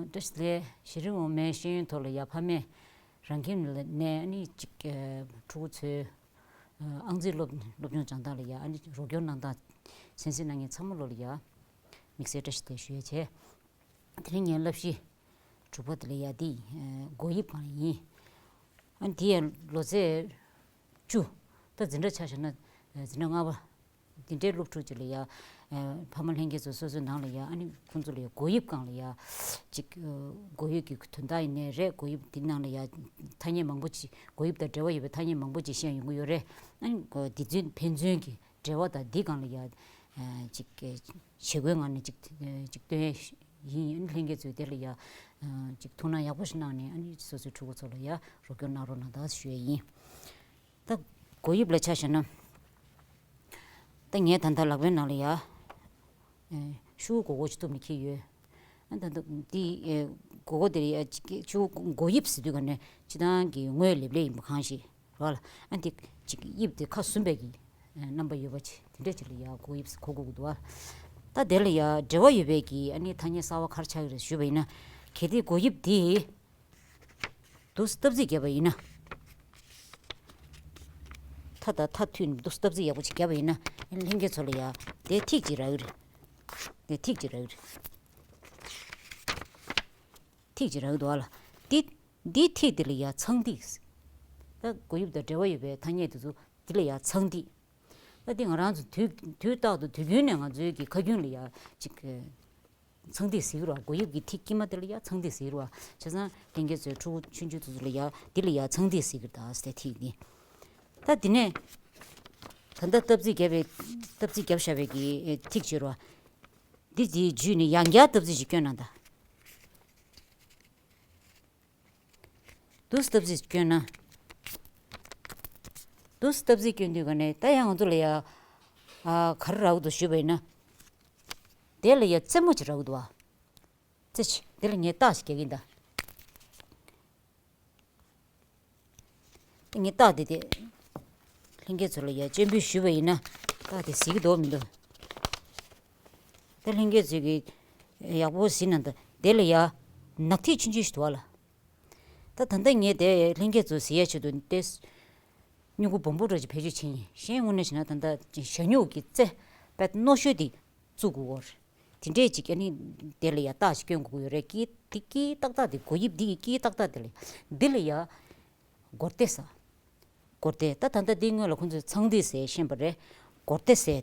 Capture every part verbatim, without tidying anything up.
བཀྲ་ཤིས་བདེ་ལེགས། གཞི་རིམ་འོག་མའི་ཤེས་ཡོན་ཐོག་ལ་ཡ་ཕ་མས་རང་ཁྱིམ་ནས་ཨ་ནི་གཅིག་ཕྲུ་གུ་ཚོའི་ཨང་རྩིས་སློབ་སློབ་སྦྱོང་སྦྱང་སྟངས་ལ་ཡ་ཨ་ནི་རོགས་སྐྱོར་གནང་སྟངས་གསན་གཟིགས་གནང་མཁན་ཚང་མ་ལོ་ལ་ཡ་དམིགས་བསལ་བཀྲ་ཤིས་བདེ་ལེགས་ཞུ་ཡ་བྱས། དེ་རིང་ངའི་བསླབ་གཞི་དྲུག་པ་དེ་ལ་ཡ་འདི་ཨ་སྒོ་དབྱིབས་སྒང་ཡིན། ཨ་ནི་དེ་ཡང་ལོ་ཚད་བཅུ། ད་འཛིན་གྲྭ་ཆ་བཞག་ན་འཛིན་གྲྭ་ལྔ་པ། འདི་འདྲའི་སློབ་ཕྲུག་ཅིག་ལ་ཡ། ཨ་ཕ་མ་ལྷན་རྒྱས་ཚོ་སོ་སོའི་ནང་ལ་ཡ་ཨ་ནི་ཁོང་ཚོ་ལ་ཡ་སྒོ་དབྱིབས་སྒང་ལ་ཡ། ཅིག་ཨ་སྒོ་དབྱིབས་ཀྱི་དོན་དག་ཡིན་ནའི་རེད། སྒོ་དབྱིབས་འདི་ནང་ལ་ཡ་ཐ་སྙད་མང་པོ་ཅིག་སྒོ་དབྱིབས་དང་འབྲེལ་བ་ཡོད་པའི་ཐ་སྙད་མང་པོ་ཅིག་བཤད་ཡོང་གི་ཡོད་རེད། ཨ་ནི་འདི་ཚོའི་ཕན་ཚུན་གྱི་འབྲེལ་བ་དང་འདི་སྒང་ལ་ཡ། ཨ་ཅིག་བྱེད་སྒོའི་ངང་ནས་ཅིག་ཨ་ཅིག་སྟོན་ཡ་ཡིན། ཨ་ནི་ལྷན་རྒྱས་ཚོས་དེ་ལ་ཡ་ཨ་ཅིག་ཐུགས་སྣང་ཡག་པོ་ཞིག་གནང་ནས་ཨ་ནི་སོ་སོའི་ཕྲུ་གུ་ཚོ་ལ་ཡ་རོགས་སྐྱོར་གནང་རོགས་གནང་དང་ཞུ་ཡ་ཡིན། ད་སྒོ་དབྱིབས་ལ་ཆ་བཞག་ན། ད་ངས་ད་ལྟ་ལག་པའི་ནང་ལ་ཡ། ཨེ་ཤུ་གུ་སྒོར་སྒོར་ཅིག་གཏུབ་ནས་འཁྱེར་ཡོད། ཨ་ད་ལྟ་འདི་ཨེ་སྒོར་སྒོར་དེ་ལ་ཡ་ཅིག་ཤུ་གུ་སྒོ་དབྱིབས་ཟེར་དུས་ག་ནས་སྤྱིར་བཏང་གི་དངོས་ལེབ་ལེབ་ཡིན་པ་གང་ཞིག་རེད་བ་ལ། ཨ་འདི་ཅིག་དབྱིབས་དེ་ཁ་ཟུམ་པའི་གི་ཨེ་རྣམ་པ་ཡོད་པ་ཅིག་དེ་འདྲ་ཅིག་ལ་ཡ་སྒོ་དབྱིབས་ཟེར་གོ་དགོས་ཀྱི་འདུག་བ། ད་དེ་ལ་ཡ་འབྲེལ་བ་ཡོད་པའི་གི་ཨ་ནི་ཐ་སྙད་གསར་བ་ག་རེ་ཆགས་ཀྱི་རེད་ཞུས་པ་ཡིན་ན། གལ་ཏེ་སྒོ་དབྱིབས་འདི། འདུག་སྟབས་རྩིས་བརྒྱབ་པ་ཡིན་ན། མཐའ་དང་མཐའ་མཐུད་ནས་འདུག་སྟབས་རྩིས་ཡག་པོ་ཅིག་བརྒྱབ་པ་ཡིན་ན། ལྷན་རྒྱས་ཚོ་ལ་ཡ། དེ་ཐིག་ཅིག་རག་གི་རེད། དེ་ཐིག་ཅིག་རག་གི་རེད། ཐིག་ཅིག་རག་གི་འདུག་ཨ་ལ། འདི། འདིའི་ཐིག་འདི་ལ་ཡ་ཚངས་ཐིག། ད་སྒོ་དབྱིབས་དང་འབྲེལ་བ་ཡོད་པའི་ཐ་སྙད་དེ་ཚོ་འདི་ལ་ཡ་ཚངས་ཐིག། ད་འདི་ང་རང་ཚོ་དུས་དུས་རྟག་ཏུ་དུས་རྒྱུན་ནས་ང་ཚོའི་གི་ཁ་རྒྱུན་ལ་ཡ་ཅིག་ཚངས་ཐིག་ཟེར་གྱི་རེད་བ། སྒོ་དབྱིབས་ཀྱི་ཐིག་དཀྱིལ་མ་དེ་ལ་ཡ་ཚངས་ཐིག་ཟེར་གྱི་རེད་བ། བྱས་ཙང་ལྷན་རྒྱས་ཚོའི་ཕྲུ་གུ་ཆུང་ཆུང་དེ་ཚོ་ལ་ཡ་འདི་ལ་ཡ་ཚངས་ཐིག་ཟེར་གྱི་རེད་ད་ཟེར་ཐིག་འདི། ད་འདི་ནས་ད་ལྟ་སྟབས་རྩིས་བརྒྱབ་པའི་སྟབས་རྩིས་བརྒྱབ་བཞག་པའི་གི་ཐིག་བྱེད་རེད་བ། འདི་འདིའི་བརྒྱུད་ནས་ཡང་བསྐྱར་སྟབས་རྩིས་ཤིག་སྐྱོན་གནང་ད། འདུག་སྟབས་རྩིས་སྐྱོན་ན། འདུག་སྟབས་རྩིས་སྐྱོན་དུས་ག་ནས་ད་ཡང་ང་ཚོ་ལ་ཡ། ཨ་ག་རེ་རག་འདུག་ཞུས་པ་ཡིན་ན། དེ་ལ་ཡ་རྩེ་མོ་ཅིག་རག་འདུག་བ། རྩེ་ཆེ་དེ་ལ་ངས་རྟགས་ཤིག་རྒྱག་གིན་ད། ངས་རྟགས་དེ་དེ། ལྷན་རྒྱས་ཚོ་ལ་ཡ་སྤྱན་འབུལ་ཞུས་པ་ཡིན་ན་རྟགས་དེ་གཟིགས་ཀྱི་འདུག་མི་འདུག་ད་ལྷན་རྒྱས་ཚོས་ཀྱི་ཡག་པོ་གཟིགས་ན་ད་དེ་ལ་ཡ་ནག་ཐིག་ཆུང་ཆུང་ཞིག་འདུག་བ་ལ། ད་ད་ལྟ་ངས་དེ་ལྷན་རྒྱས་ཚོ་གཟིགས་ཡ་ཆེད་དུ་དེ་སྨྱུ་གུ་སྦོམ་པོ་འདྲ་ཅིག་བེད་སྤྱོད་བྱས་ཡིན། གཞན་དངོས་གནས་བྱས་ན་ད་ལྟ་ཞ་སྨྱུག་གི་རྩེ་དཔེ་རྣོ་ཤོས་དེ་བཙུགས་དགོས་ཀྱི་ཡོད་རེད། དེ་འདྲས་ཅིག་ཨ་ནི་དེ་ལ་ཡ་རྟགས་ཤིག་སྐྱོན་དགོས་ཀྱི་ཡོད་རེད། དཀྱིལ་དེ་དཀྱིལ་ཏག་ཏག་དེ་སྒོ་དབྱིབས་འདི་གི་དཀྱིལ་ཏག་ཏག་དེ་ལ་འདི་ལ་ཡ་སྒོར་སྡེ་ཟེར། སྒོར་སྡེ་ད་ད་ལྟ་འདིའི་སྔོན་ལ་ཁོང་ཚོས་ཚངས་ཐིག་ཟེར་ཤེས་པ་རེད། སྒོར་སྡེ་ཟེར་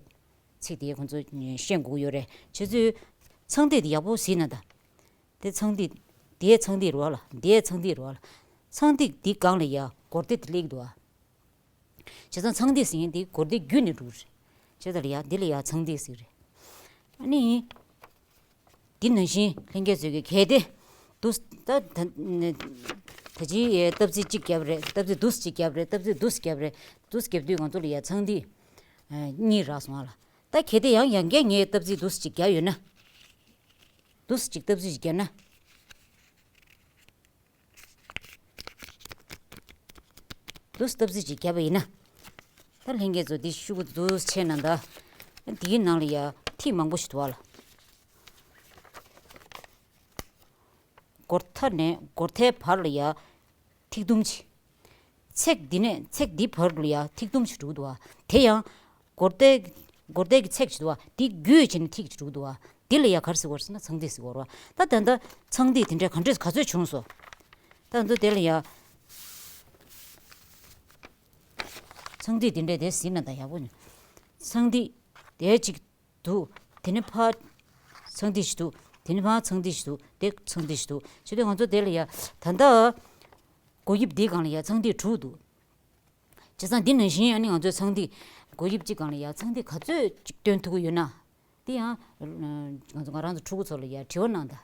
ཚིག་དེ་ཁོང་ཚོས་ཤེས་དགོས་ཀྱི་ཡོད་རེད། ཁྱེད་ཚོས་ཚངས་ཐིག་དེ་ཡག་པོ་གཟིགས་ན་ད། དེ་ཚངས་ཐིག་དེའི་ཚངས་ཐིག་རེད་བ་ལ། དེའི་ཚངས་ཐིག་རེད་བ་ལ། ཚངས་ཐིག་འདི་སྒང་ལ་ཡ་སྒོར་སྡེ་དེ་སླེབས་འདུག་བ། བྱས་ཙང་ཚངས་ཐིག་ཟེར་མཁན་དེ་སྒོར་སྡེ་བརྒྱུད་ནས་འགྲོ་གི་རེད། བྱས་ཙང་ལ་ཡ་འདི་ལ་ཡ་ཚངས་ཐིག་ཟེར་གི་རེད། ཨ་ནི། འདི་ནང་བཞིན་ལྷན་རྒྱས་ཚོས་ཀྱི་གལ་ཏེ། འདུག་ད་ད་ད་ཅིའི་སྟབས་རྩིས་གཅིག་བརྒྱབ་རེད། སྟབས་རྩིས་འདུག་གཅིག་བརྒྱབ་རེད། སྟབས་རྩིས་འདུག་བརྒྱབ་རེད། འདུག་བརྒྱབ་དུས་ང་ཚོ་ལ་ཡ་ཚངས་ཐིག་གཉིས་རག་སོང་ཨ་ལ། ད་གལ་ཏེ་ཡང་ཡང་བསྐྱར་ངས་སྟབས་རྩིས་འདུག་གཅིག་བརྒྱབ་ཡོད་ན། འདུག་སེ་ཅིག་སྟབས་རྩིས་ཅིག་བརྒྱབ་ན། འདུག་སེ་སྟབས་རྩིས་ཅིག་བརྒྱབ་པ་ཡིན་ན། ད་ལྷན་རྒྱས་ཚོ་འདི་ཤུ་གུ་འདུག་སེ་ཕྱེ་ན་ད། འདིའི་ནང་ལ་ཡ་ཐིག་མང་པོ་ཞིག་འདུག་བ་ལ། སྒོར་ཐ་ནས་སྒོར་ཐའི་བར་ལ་ཡ་ཐིག་དུམ་ཅིག་ཚེག་འདི་ནས་ཚེག་འདི་བར་ལ་ཡ་ཐིག་དུམ་ཞིག་འགྲོ་གི་འདུག་བ། དེ་ཡང་སྒོར་སྡེ་སྒོར་སྡེ་གི་ཚེག་ཞིག་འདུག་བ། འདི་བརྒྱུད་བྱས་ནས་ཐིག་ཅིག་འགྲོ་གི་འདུག་བ། འདི་ལ་ཡ་ག་རེ་ཟེར་གྱི་ཡོད་རེད་ཟེར་ན་ཚངས་ཐིག་ཟེར་གྱི་ཡོད་རེད་བ། ད་ད་ལྟ་ཚངས་ཐིག་དེ་འདྲ་ག་འདྲས་ག་ཚོད་བྱུང་སོང་། ད་ང་ཚོ་དེ་ལ་ཡ་ཚངས་ཐིག་དེ་འདྲས་དེ་གཟིགས་ན་ད་ཡག་པོ་ཡོང་། ཚངས་ཐིག་དེ་གཅིག་འདུག་དེ་ནས་ཕར་ཚངས་ཐིག་ཞིག་འདུག་དེ་ནས་ཕར་ཚངས་ཐིག་ཞིག་འདུག་དེ་ཚངས་ཐིག་ཞིག་འདུག་བྱས་དུས་ང་ཚོ་དེ་ལ་ཡ་ད་ལྟ་སྒོ་དབྱིབས་འདིའི་སྒང་ལ་ཡ་ཚངས་ཐིག་དྲུག་འདུག་བྱས་ཙང་འདི་ནང་བཞིན་ཨ་ནི་ང་ཚོའི་ཚངས་ཐིག་སྒོ་དབྱིབས་གཅིག་སྒང་ལ་ཡ་ཚངས་ཐིག་ག་ཚོད་ཅིག་སྟོན་ཐུབ་ཀྱི་ཡོད་ན། དེ་ཡང་ང་ཚོ་ང་རང་ཚོ་ཕྲུ་གུ་ཚོ་ལ་ཡ་དྲི་བ་གནང་དང་།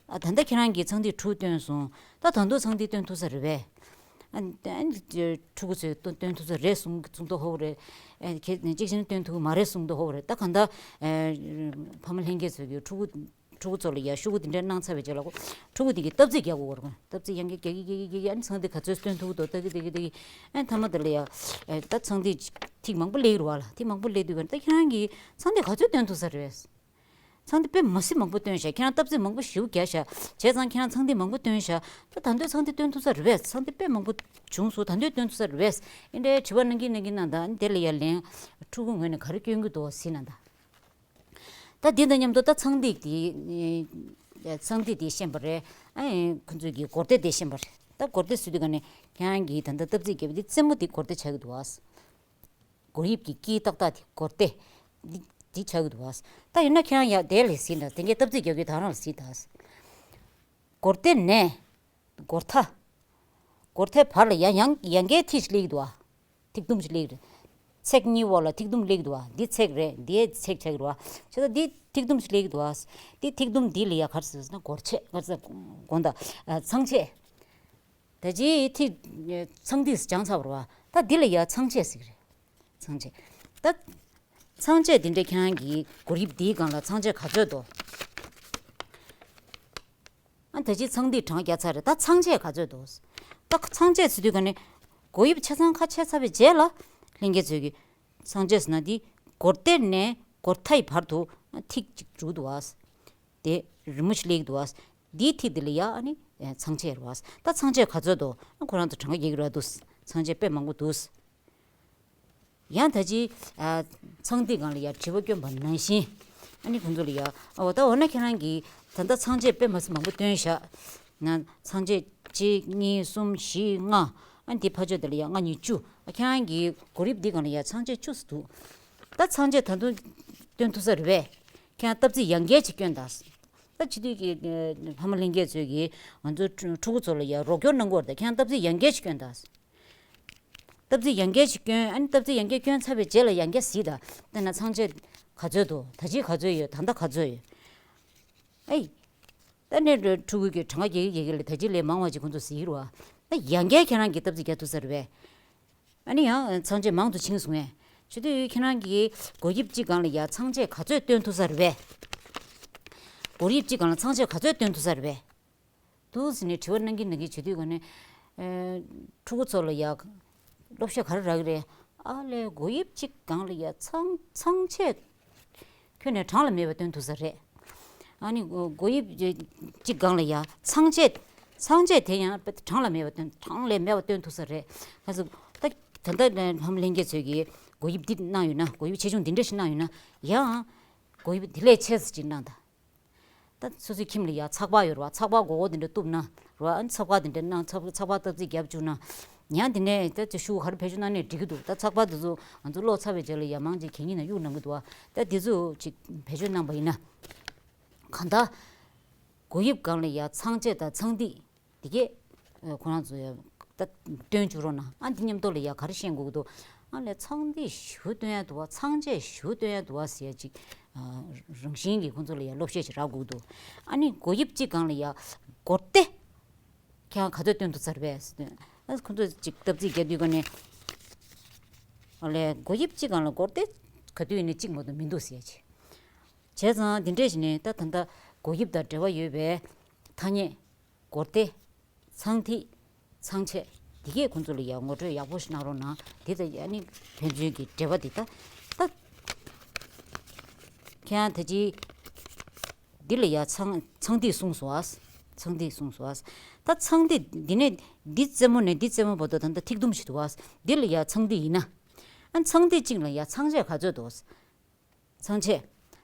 ཨ་ད་ལྟ་ཁྱེད་རང་གིས་ཚངས་ཐིག་དྲུག་སྟོན་སོང་། ད་ད་དུང་ཚངས་ཐིག་སྟོན་ཐུབ་ས་རེད་པས། ཨ་ཨ་ཕྲུ་གུ་ཚོས་སྟོན་སྟོན་ཐུབ་ས་རེད་གསུང་གསུང་མདོག་ཧོབ་རེད། ཨ་ཁྱེད་གཅིག་བྱས་ན་སྟོན་ཐུབ་ཀྱི་མ་རེད་གསུང་མདོག་ཧོབ་རེད། ད་གང་ལྟར་ཨ་ཕ་མ་ལྷན་རྒྱས་ཚོས་ཀྱི་ཕྲུ་གུ་ཕྲུ་གུ་ཚོ་ལ་ཡ་ཤུ་གུ་དེ་འདྲ་གནང་ཚར་བའི་རྗེས་ལ་ཁོ་ཕྲུ་གུ་དེ་གིས་སྟབས་རྩིས་རྒྱག་དགོས་རེད། སྟབས་རྩིས་ཡང་བསྐྱར་རྒྱག་གི་རྒྱག་གི་རྒྱག་གི་ཨ་ནི་ཚངས་ཐིག་ག་ཚོད་སྟོན་ཐུབ་ཀྱི་འདུག་ལྟ་གི་ལྟ་གི་ལྟ་གི་ཨ་ནི་མཐའ་མ་དེ་ལ་ཡ་ཨེ་ད་ཚངས་ཐིག་ཐིག་མང་པོ་སླེབས་ཀྱི་རེད་བ་ལ། ཐིག་མང་པོ་སླེབས་དུས་ག་ད་ཁྱེད་རང་གིས་ཚངས་ཐིག་ག་ཚོད་སྟོན་ཐུབ་ས་རེད། ཚངས་ཐིག་དཔེ་མ་སྲིད་མང་པོ་བཏོན་བཞག་ཁྱེད་རང་སྟབས་ཚིག་མང་པོ་ཞེ་པོ་བརྒྱབ་བཞག་བྱས་ཙང་ཁྱེད་རང་ཚངས་ཐིག་མང་པོ་བཏོན་བཞག་ད་ད་འདོད་ཚངས་ཐིག་བཏོན་ཐུབ་ས་རེད་པས། ཚངས་ཐིག་དཔེ་མང་པོ་བྱུང་སོང་། ད་འདོད་བཏོན་ཐུབ་ས་རེད་པས། ཨེ་འདྲའི་དྲི་བ་གནང་གིན་གནང་གིན་གནང་ད་དེ་ལ་ཡ་ལན་ཕྲུ་གུ་ངོས་ནས་ག་རེ་སྐྱོན་གྱི་འདུག་ཟེར་ན་ད། ད་འདི་དང་མཉམ་དུ་ད་ཚངས་ཐིག་དེ་ཚངས་ཐིག་དེ་ཤེས་པ་རེད། ཨ་ཁོ་ཚོས་ཀྱི་སྒོར་སྡེ་དེ་ཤེས་པ་རེད། ད་སྒོར་སྡེ་ཟེར་དུས་ག་ནས་ཁྱེད་རང་གིས་ད་ལྟ་སྟབས་ཚིག་བརྒྱབ་པ་འདི་རྩེ་མོ་དེ་སྒོར་སྡེ་ཆགས་ཀྱི་འདུག་ཨ། སྒོར་དབྱིབས་ཀྱི་དཀྱིལ་ཏག་ཏག་དེ་སྒོར་སྡེ་འདི་འདི་ཆགས་ཀྱི་འདུག་ཨ། ད་ཡིན་ན་ཁྱེད་རང་ཡ་དེ་ལས་ཟིན་ད་དེ་གའི་སྟབས་ཚིག་བརྒྱབ་ཀྱི་ད་རང་ལ་ཟིན་ད། སྒོར་སྡེ་ནས་སྒོར་ཐ། སྒོར་ཐའི་བར་ལ་ཡ་ཡང་ཡང་གའི་ཐིག་ཅིག་སླེབས་ཀྱི་འདུག་ཨ། ཐིག་དུམ་ཅིག་སླེབས་ཀྱི་རེད། ཚེག་གཉིས་འོག་ལ་ཐིག་དུམ་སླེབས་ཀྱི་འདུག་ཨ། འདི་ཚེག་རེད། འདི་ཚེག་ཆགས་ཀྱི་རེད་བ། བྱས་ཙང་འདི་ཐིག་དུམ་ཅིག་སླེབས་ཀྱི་འདུག་ཨ། འདི་ཐིག་དུམ་འདི་ལ་ཡ་ག་རེ་ཟེར་ན་སྒོར་ཆས། ག་རེ་ཟེར། དགོངས་དག་ཨ། ཚངས་ཆས། ད་ཅིའི་ཐིག་ཚངས་ཐིག་སྦྱངས་ཚར་བ་རེད་བ། ད་འདི་ལ་ཡ་ཚངས་ཆས་ཟེར་གྱི་རེད། ཚངས་ཆས། ད། ཚངས་ཆས་འདི་འདྲས་ཁྱེད་རང་གི་སྒོར་དབྱིབས་འདིའི་སྒང་ལ་ཚངས་ཆས་ག་ཚོད་འདུག་ཨ་ད་ཅི་ཚངས་ཐིག་གྲངས་བརྒྱབ་ཚར་རེད། ད་ཚངས་ཆས་ག་ཚོད་འདུག་ད་ཚངས་ཆས་ཟེར་དུས་ག་ནས་སྒོར་དབྱིབས་ཆ་ཚང་ཁ་ཕྱེ་ཚར་བའི་རྗེས་ལ་ལྷན་རྒྱས་ཚོས་ཀྱི་ཚངས་ཆས་ཟེར་ན་འདི་སྒོར་སྡེ་ནས་སྒོར་ཐའི་བར་དུ་ཐིག་ཅིག་འཇུག་འདུག་བ། དེ་རི་མོ་ཞིག་སླེབས་འདུག་བ། འདིའི་ཐིག་འདི་ལ་ཡ་ཨ་ནི་ཚངས་ཆས་རེད་བ། ད་ཚངས་ཆས་ག་ཚོད་འདུག་ཁོ་རང་ཚོ་གྲངས་ཀ་རྒྱག་གི་རེད་འདུག་ཚངས་ཆས་དཔེ་མང་པོ་འདུག་ཡང་ད་ཅི། ཚངས་ཐིག་སྒང་ལ་ཡ་དྲི་བ་བསྐྱོན་པ་ནང་བཞིན། ཨ་ནི་ཁོང་ཚོ་ལ་ཡ་འོ་ད་འོ་ན་ཁྱེད་རང་གིས་ད་ལྟ་ཚངས་ཆས་དཔེ་མ་སྲིད་མང་པོ་བཏོན་བཞག་ན་ཚངས་ཆས་གཅིག་གཉིས་གསུམ་བཞི་ལྔ། ཨ་ནི་དེ་ཕར་ཕྱོགས་དེ་ལ་ཡ་ལྔ་གཉིས་བཅུ། ཨ་ཁྱེད་རང་གིས་སྒོར་དབྱིབས་འདི་སྒང་ལ་ཡ་ཚངས་ཆས་བཅུ་ཙམ་འདུག་ད་ཚངས་ཆས་ད་དུང་བཏོན་ཐུབ་ས་རེད་པས། ཁྱེད་རང་སྟབས་ཚིག་ཡང་བསྐྱར་ཅིག་བསྐྱོན་དང་། ད་སྤྱི་འཐུས་ཀྱི་ཕ་མ་ལྷན་རྒྱས་ཚོས་ཀྱིས་ང་ཚོའི་ཕྲུ་གུ་ཚོ་ལ་ཡ་རོགས་སྐྱོར་གནང་གི་ཡོད་རེད། ད་ཁྱེད་རང་སྟབས་ཚིག་ཡང་བསྐྱར་ཅིག་བསྐྱོན་དང་། སྟབས་ཚིག་ཡང་བསྐྱར་ཞིག་བསྐྱོན། ཨ་ནི་སྟབས་ཚིག་ཡང་བསྐྱར་བསྐྱོན་ཚར་བའི་རྗེས་ལ་ཡང་བསྐྱར་གཟིགས་དང་། དེ་ན་ཚངས་ཆས་ག་ཚོད་འདུག་ད་ཅི་ག་ཚོད་ཡོད། ད་ལྟ་ག་ཚོད་ཡོད། ཨེ། ད་ནི་ཕྲུ་གུ་གི་གྲངས་ཀ་རྒྱག་གི་རྒྱག་གི་ལ་ད་ཅི་ལས་མང་བ་ཅིག་ཁོང་ཚོ་གཟིགས་རུ་བ། ད་ཡང་བསྐྱར་ཁྱེད་རང་གིས་སྟབས་ཚིག་རྒྱག་ཐུབ་ས་རེད་པས། ཨ་ནི་ཡང་ཚངས་ཆས་མང་དུ་ཕྱིན་སོང་ངས། བྱེད་དུས་ཁྱེད་རང་གིས་སྒོར་དབྱིབས་གཅིག་སྒང་ལ་ཡ་ཚངས་ཆས་ག་ཚོད་བཏོན་ཐུབ་ས་རེད་པས། སྒོར་དབྱིབས་གཅིག་སྒང་ལ་ཚངས་ཆས་ག་ཚོད་བཏོན་ཐུབ་ས་རེད་པས། འདུག་ཟེར་ནས་དྲི་བ་གནང་གིན་གནང་གིན་བྱེད་དུས་ག་ནས། ཨེ། ཕྲུ་གུ་ཚོ་ལ་ཡ། སློབ་གཞས་ག་རེ་རག་གི་རེད། ཨ་ལས་སྒོར་དབྱིབས་གཅིག་སྒང་ལ་ཡ་ཚངས་ཚངས་ཆས། ཁྱོན་ནས་གྲངས་ལ་མེད་པ་བཏོན་ཐུབ་ས་རེད། ཨ་ནི་སྒོར་དབྱིབས་གཅིག་སྒང་ལ་ཡ་ཚངས་ཆས། ཚངས་ཆས་དེ་ཡང་གྲངས་ལ་མེད་པ་བཏོན། གྲངས་ལས་མེད་པ་བཏོན་ཐུབ་ས་རེད། ག་ཚོད། ད་ད་ལྟ་ལྷན་རྒྱས་ཚོས་ཀྱིས་སྒོར་དབྱིབས་འདི་གནང་ཡོད་ན། སྒོར་དབྱིབས་ཆེ་ཆུང་འདི་འདྲ་ཞིག་གནང་ཡོད་ན། ཡང་སྒོར་དབྱིབས་འདི་ལས་ཆེ་ས་ཅིག་གནང་དང་། ད་སོ་སོའི་ཁྱིམ་ལ་ཡ་ཚགས་པར་ཡོད་རེད་བ། ཚགས་པར་མགོ་སྐོར་འདི་འདྲ་གཏུབ་ན་རེད་བ། ཨ་ནི་ཚགས་པར་འདི་འདྲ་གནང་། ཚགས་ཚགས་པར་སྟབས་ཚིག་རྒྱབ་བཅུག་ན། ཡང་དེ་ནས་ད་ཅིག་ཤུགས་ག་རེ་བེད་སྤྱོད་གནང་ནས་འགྲིག་གི་འདུག་ད་ཚགས་པར་འདི་ཚོ་ང་ཚོ་ཀློག་ཚར་བའི་རྗེས་ལ་ཡ་མང་ཆེ་གད་སྙིགས་ནང་གཡུག་གནང་གི་འདུག་བ། ད་འདི་ཚོ་ཅིག་བེད་སྤྱོད་གནང་པ་ཡིན་ན། གང་ལྟར། སྒོར་དབྱིབས་སྒང་ལ་ཡ་ཚངས་ཆས་དང་ཚངས་ཐིག་འདི་གས། ཨ། ཁོ་རང་ཚོ་ཡ་ད་བཏོན་བཅུག་རོགས་གནང་། ཨ་འདི་མཉམ་དུ་ལ་ཡ་ག་རེ་ཤེས་དགོས་ཀྱི་འདུག་ཨ་ལས་ཚངས་ཐིག་ཞུ་བཏོན་ཡ་འདུག་བ། ཚངས་ཆས་ཞུ་བཏོན་ཡ་འདུག་བ་ཟེར་ཡ་ཅིག་ཨ། རང་བཞིན་གྱིས་ཁོང་ཚོ་ལ་ཡ་སློབ་གཞས་ཅིག་རག་དགོས་ཀྱི་འདུག་ཨ་ནི་སྒོར་དབྱིབས་གཅིག་སྒང་ལ་ཡ་སྒོར་སྡེ། ཁྱེད་རང་ག་ཚོད་བཏོན་ཐུབ་ཚར་བས་ཟེར་དུས། ཨ་ཁོང་ཚོ་ཅིག་སྟབས་ཚིག་རྒྱག་དུས་ག་ནས། ཨ་ལས་སྒོར་དབྱིབས་གཅིག་སྒང་ལ་སྒོར་སྡེ་ག་དུས་ཡིན་ནའི་གཅིག་མ་གཏོགས་མི་འདུག་ཟེར་ཡ་ཅིག་བྱས་ཙང་འདི་འདྲས་ཞིག་ནས་ད་ད་ལྟ་སྒོར་དབྱིབས་དང་འབྲེལ་བ་ཡོད་པའི་ཐ་སྙད། སྒོར་སྡེ། ཚངས་ཐིག་ཚངས་ཆས། འདི་གས་ཁོང་ཚོ་ལ་ཡང་ངོ་སྤྲོད་ཡག་པོ་ཞིག་གནང་རོགས་གནང་། འདི་ལྟ་ཡ་ནི་ཕན་ཚུན་གྱི་འབྲེལ་བ་འདི་ད་ད། ཁྱེད་རང་ད་ཅི། འདི་ལ་ཡ་ཚངས་ཚངས་ཐིག་གསུངས་སོང་ཨ། ཚངས་ཐིག་གསུངས་སོང་ཨ། ད་ཚངས་ཐིག་འདི་ནས་འདི་རྩེ་མོ་ནས་འདི་རྩེ་མོ་བར་དུ་ད་ལྟ་ཐིག་དུམ་ཞིག་འདུག་ཨ། འདི་ལ་ཡ་ཚངས་ཐིག་ཡིན་ན། ཨ་ཚངས་ཐིག་གཅིག་ལ་ཡ་ཚངས་ཆས་ག་ཚོད་འདུག་ཚངས་ཆས།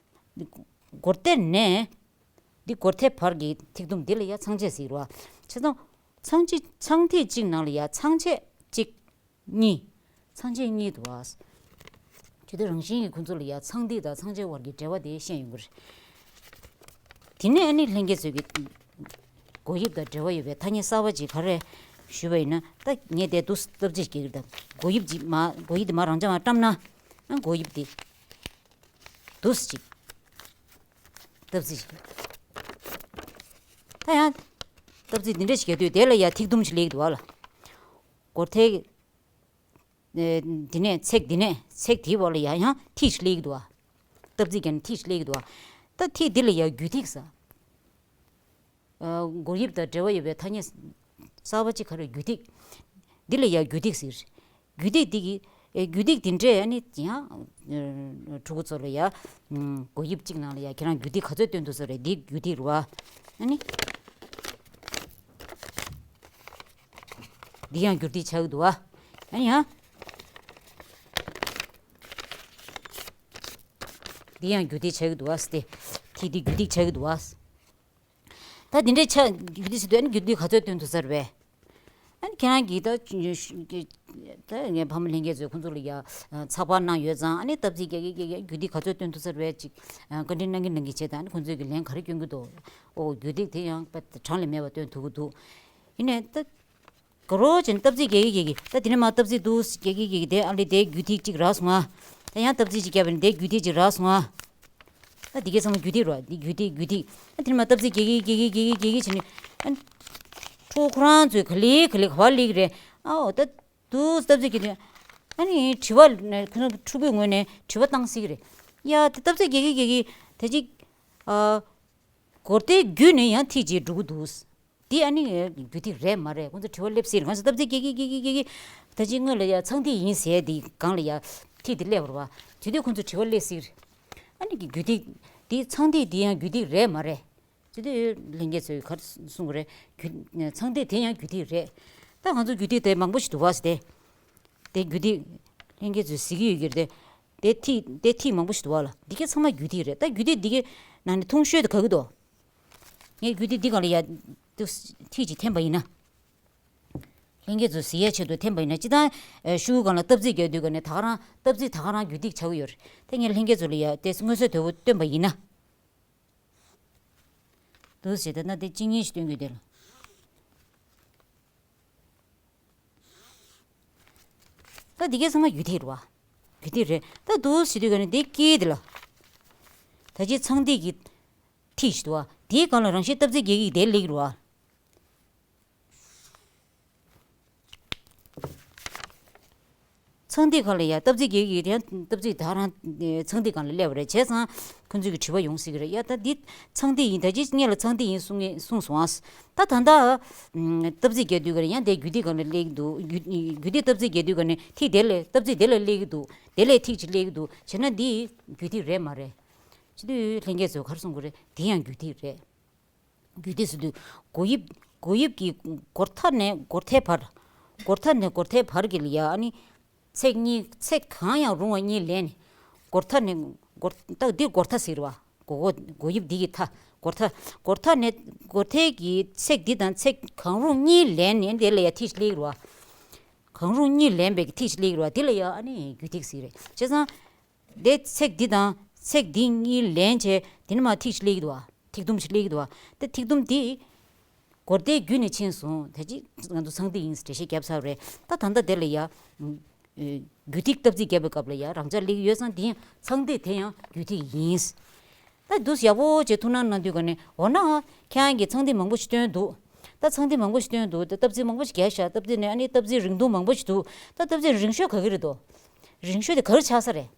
སྒོར་སྡེ་ནས། འདི་སྒོར་ཐའི་བར་གྱི་ཐིག་དུམ་འདི་ལ་ཡ་ཚངས་ཆས་ཟེར་བ། བྱས་ཙང་། ཚངས་ཆས་ཚངས་ཐིག་གཅིག་ནང་ལ་ཡ་ཚངས་ཆས་གཅིག་གཉིས། ཚངས་ཆས་གཉིས་འདུག་བ། ཇི་ལྟར་རང་བཞིན་གྱིས་ཁོང་ཚོ་ལ་ཡ་ཚངས་ཐིག་དང་ཚངས་ཆས་དབར་གྱི་འབྲེལ་བ་དེ་ཤེས་ཡོང་གི་རེད། དེ་ནས་ཨ་ནི་ལྷན་རྒྱས་ཚོས་ཀྱི་སྒོར་དབྱིབས་དང་འབྲེལ་བ་ཡོད་པའི་ཐ་སྙད་གསར་པ་ཅིག་ག་རེ་ཞུས་པ་ཡིན་ན། ད་ངས་དེ་འདུག་སྟབས་ཅིག་སྐྱེ་གི་རེད། ད་སྒོར་དབྱིབས་ཅིག་མ་སྒོར་དབྱིབས་དེ་མ་རང་འཇགས་མ་བཀྲམ་ན། ཨ་སྒོར་དབྱིབས་དེ། འདུག་སེ་ཅིག་སྟབས་ཅིག་ད་ཡང་། སྟབས་ཅིག་འདི་འདྲ་ཞིག་རྒྱག་དུས་དེ་ལ་ཡ་ཐིག་དུམ་ཞིག་སླེབས་ཀྱི་འདུག་བ་ལ། སྒོར་ཐའི། ཨེ། འདི་ནས་ཚེག་འདི་ནས་ཚེག་དེའི་འོག་ལ་ཡ་ཡང་ཐིག་ཞིག་སླེབས་ཀྱི་འདུག་བ། སྟབས་ཅིག་ཀྱང་ཐིག་ཞིག་སླེབས་ཀྱི་འདུག་བ། ད་ཐིག་འདི་ལ་ཡ་རྒྱུ་ཐིག་ཟེར། ཨ། སྒོར་དབྱིབས་དང་འབྲེལ་བ་ཡོད་པའི་ཐ་སྙད་གསར་པ་ཅིག་ག་རེ་རྒྱུ་ཐིག་འདི་ལ་ཡ་རྒྱུ་ཐིག་ཟེར། རྒྱུ་ཐིག་འདི་གི་ ཨེ་རྒྱུ་ཐིག་དེ་འདྲས་ཨ་ནི་ཡང་ཕྲུ་གུ་ཚོ་ལ་ཡ་མགོ་དབྱིབས་གཅིག་ནང་ལ་ཡ་ཁྱེད་རང་རྒྱུ་ཐིག་ག་ཚོད་སྟོན་ཐུབ་ས་རེད། འདི་རྒྱུ་ཐིག་རེད་བ། ཨ་ནི་འདི་ཡང་རྒྱུ་ཐིག་ཆགས་ཀྱི་འདུག་བ། ཨ་ནི་ཡང་འདི་ཡང་རྒྱུ་ཐིག་ཆགས་ཀྱི་འདུག་བ། སྟེ་ཐིག་འདི་རྒྱུ་ཐིག་ཆགས་ཀྱི་འདུག་བ། ད་འདི་འདྲའི་ཆ་རྒྱུ་ཐིག་ཟེར་དུས་ཨ་ནི་རྒྱུ་ཐིག་ག་ཚོད་སྟོན་ཐུབ་ས་རེད་པས། ཨ་ནི་ཁྱེད་རང་གིས་ད་ད་ངའི་ཕ་མ་ལྷན་རྒྱས་ཚོས་ཁོང་ཚོ་ལ་ཡ་ཚགས་པར་གནང་ཡོད་ཙང་ཨ་ནི་སྟབས་ཚིག་རྒྱག་གི་རྒྱག་གི་རྒྱུ་ཐིག་ག་ཚོད་སྟོན་ཐུབ་ས་རེད་ཅིག་བཀའ་འདྲི་གནང་གི་གནང་གི་བྱས་ད་ཨ་ནི་ཁོང་ཚོས་ཀྱི་ལན་ག་རེ་སྐྱོན་གི་འདུག་ཨོ་རྒྱུ་ཐིག་དེ་ཡང་དཔེ་གྲངས་ལས་མེད་པ་སྟོན་ཐུབ་ཀྱི་འདུག་ཡིན་ནའི་ད། དགའ་རོགས་བྱས་ནས་སྟབས་ཚིག་རྒྱག་གི་རྒྱག་གི་ད་དེ་ནས་མ་སྟབས་ཚིག་འདུག་རྒྱག་གི་རྒྱག་གི་དེ་ཨ་ལེ་དེ་རྒྱུ་ཐིག་ཅིག་རག་སོང་ང་། ད་ཡང་སྟབས་ཚིག་ཅིག་བརྒྱབ་པ་ནས་དེ་རྒྱུ་ཐིག་ཅིག་རག་སོང་ང་། ད་དེ་གའི་ཚང་མ་རྒྱུ་ཐིག་རོ་འདི་རྒྱུ་ཐིག་རྒྱུ་ཐིག་ད་དེ་ནས་མ་སྟབས་ཚིག་རྒྱག་གི་རྒྱག་གི་རྒྱག་གི་རྒྱག་གི་བྱས་ནས་ཨ་ཕྲུ་གུ་ཁོ་རང་ཚོས་ག་ལེ་ག་ལེ་ག་བ་ལེགས་རེད། ཨའོ་ད་འདུག་སྟབས་ཚིག་རྒྱག་དུས་ཨ་ནི་དྲི་བ་ཁོ་ཚོ་ཕྲུ་གུའི་ངོས་ནས་དྲི་བ་བཏང་སྲིད་ཀྱི་རེད། ཡ་དེ་སྟབས་ཚིག་རྒྱག་གི་རྒྱག་གི་ད་ཅིག་ཨ། སྒོར་དེ་བརྒྱུད་ནས་ཡང་ཐིག་ཅིག་འགྲོ་གི་འདུག་འདི་ཨ་ནི་རྒྱུ་ཐིག་རེད་མ་རེད། ཁོང་ཚོ་དྲི་བ་སླེབས་སྲིད་རེད། ཁོང་ཚོ་སྟབས་ཚིག་རྒྱག་གི་རྒྱག་གི་རྒྱག་གི་ད་ཅི་སྔོན་ལ་ཡ་ཚངས་ཐིག་ཡིན་ཟེར་འདི་སྒང་ལ་ཡ་ཐིག་དེ་སླེབས་པ་རེད་བ། དེ་དུས་ཁོང་ཚོ་དྲི་བ་སླེབས་སྲིད་རེད། ཨ་ནི་གི་རྒྱུ་ཐིག་འདི་ཚངས་ཐིག་འདི་ཡང་རྒྱུ་ཐིག་རེད་མ་རེད། དེ་དུས་ལྷན་རྒྱས་ཚོས་ག་རེ་གསུང་གི་རེད། རྒྱུ་ཚངས་ཐིག་དེ་ཡང་རྒྱུ་ཐིག་རེད། ད་ང་ཚོ་རྒྱུ་ཐིག་དེ་མང་པོ་ཞིག་འདུག་བ་ཟེར་ཏེ། དེ་རྒྱུ་ཐིག་ལྷན་རྒྱས་ཚོས་གཟིགས་ཀྱི་ཡོད་ཀྱི་རེད། དེ་ཐིག་དེ་ཐིག་མང་པོ་ཞིག་འདུག་བ་ལ་འདི་གའི་ཚང་མ་རྒྱུ་ཐིག་རེད། ད་རྒྱུ་ཐིག་འདི་གའི་ནང་ནས་ཐུང་ཤོས་དེ་ག་གི་འདུག་ངས་རྒྱུ་ཐིག་འདི་སྒང་ལ་ཡ། ཐིག་ཅིག་འཐེན་པ་ཡིན་ན། ལྷན་རྒྱས་ཚོ་གཟིགས་ཡ་ཆེད་དུ་འཐེན་པ་ཡིན་ན་སྤྱིར་བཏང་ཤོག་གུ་སྒང་ལ་སྟབས་ཚིག་རྒྱག་དུས་ག་ནས་ད་ག་རང་སྟབས་ཚིག་ད་ག་རང་རྒྱུ་ཐིག་ཆགས་ཀྱི་ཡོད་རེད། དེ་ངས་ལྷན་རྒྱས་ཚོ་ལ་ཡ་དེ་མངོན་གསལ་དོད་པོ་སྟོན་པ་ཡིན་ན། འདུག་ཟེར་ད་ན་དེ་གཅིག་གཉིས་ཤིག་སྟོན་དགོས་དེ་ལ། ད་འདི་གའི་ཚང་མ་རྒྱུ་ཐིག་རེད་བ། རྒྱུ་ཐིག་རེད། ད་འདུག་ཟེར་དུས་ག་ནས་འདི་དཀྱིལ་དེ་ལ། ད་ཅི་ཚངས་ཐིག་གི་ཐིག་ཞིག་འདུག་བ། དེའི་སྒང་ལ་རང་བཞིན་སྟབས་ཚིག་རྒྱག་གི་དེ་སླེབས་ཀྱི་རེད་བ། ཚངས་ཐིག་སྒང་ལ་ཡ་སྟབས་ཚིག་རྒྱག་གི་ཡང་སྟབས་ཚིག་ད་རང་ཚངས་ཐིག་སྒང་ལ་སླེབས་པ་རེད། བྱས་ཙང་ཁོང་ཚོས་ཀྱི་དྲི་བ་ཡོང་སྲིད་ཀྱི་རེད། ཡ་ད་འདི་ཚངས་ཐིག་ཡིན། ད་ཅི་སྔོན་ལ་ཚངས་ཐིག་ཡིན་གསུང་ངེས་གསུངས་སོང་ཨ། ད་ད་ལྟ་སྟབས་ཚིག་རྒྱག་དུས་ག་ནས་ཡང་དེ་རྒྱུ་ཐིག་སྒང་ལ་སླེབས་ཀྱི་འདུག་རྒྱུ་རྒྱུ་ཐིག་སྟབས་ཚིག་རྒྱག་དུས་ག་ནས་ཐིག་དེ་ལས་སྟབས་ཚིག་དེ་ལ་སླེབས་ཀྱི་འདུག་དེ་ལས་ཐིག་ཅིག་སླེབས་ཀྱི་འདུག་བྱས་ན་འདི་རྒྱུ་ཐིག་རེད་མ་རེད། བྱེད་དུས་ལྷན་རྒྱས་ཚོས་ག་རེ་གསུང་གི་རེད། དེ་ཡང་རྒྱུ་ཐིག་རེད། རྒྱུ་ཐིག་ཟེར་དུས་མགོ་དབྱིབས་མགོ་དབྱིབས་ཀྱི་སྒོར་མཐའ་ནས་སྒོར་མཐའི་བར། སྒོར་མཐའ་ནས་སྒོར་མཐའི་བར་གྱི་ལ་ཡ་ཨ་ནི། ཚེག་གཉིས་ཚེག་གང་ཡང་རུང་བ་གཉིས་ལེན་ནས། སྒོར་མཐའ་ནས་སྒོར་ད་འདི་སྒོར་མཐའ་ཟེར་བ། མགོ་མགོ་མགོ་དབྱིབས་འདི་གི་མཐའ། སྒོར་མཐའ་སྒོར་མཐའ་ནས་སྒོར་མཐའི་གི་ཚེག་འདི་དང་ཚེག་གང་རུང་གཉིས་ལེན་ནས་འདི་ལ་ཡ་ཐིག་སླེབས་རེད་བ། གང་རུང་གཉིས་ལེན་པའི་གི་ཐིག་སླེབས་རེད་བ། འདི་ལ་ཡ་ཨ་ནི་རྒྱུ་ཐིག་ཟེར་རེད། བྱས་ཙང་། དེ་ཚེག་འདི་དང་ཚེག་འདི་གཉིས་ལེན་བྱས་དེ་ནས་མར་ཐིག་ཅིག་སླེབས་ཀྱི་འདུག་བ། ཐིག་དུམ་ཞིག་སླེབས་ཀྱི་འདུག་བ། དེ་ཐིག་དུམ་འདི་སྒོར་མཐའི་བརྒྱུད་ནས་ཕྱིན་སོང་། ད་ཅི་ང་ཚོ་ཚངས་ཐིག་ཡིན་འགྲེལ་བཤད་བརྒྱབ་ཚར་བ་རེད། ད་ད་ལྟ་དེ་ལ་ཡ། རྒྱུ་ཐིག་སྟབས་ཚིག་བརྒྱབ་པའི་སྐབས་ལ་ཡ་རང་འཇགས་སླེབས་ཀྱི་ཡོད་ཙང་དེ་ཡང་ཚངས་ཐིག་དེ་ཡང་རྒྱུ་ཐིག་ཡིན། ད་འདུག་ཡག་པོ་བྱས་ཐུགས་སྣང་གནང་དུས་ག་ནས་འོ་ན་ཁྱེད་རང་གིས་ཚངས་ཐིག་མང་པོ་ཞིག་སྟོན་འདུག་ད་ཚངས་ཐིག་མང་པོ་ཞིག་སྟོན་འདུག་ད་སྟབས་ཚིག་མང་པོ་ཞིག་བརྒྱབ་ཤག་སྟབས་ཚིག་ནས་ཨ་ནི་སྟབས་ཚིག་རིང་ཐུང་མང་པོ་ཞིག་འདུག་ད་སྟབས་ཚིག་རིང་ཤོས་ག་གི་རེད་དོ། རིང་ཤོས་དེ་ག་རེ་ཆགས་ས་རེད།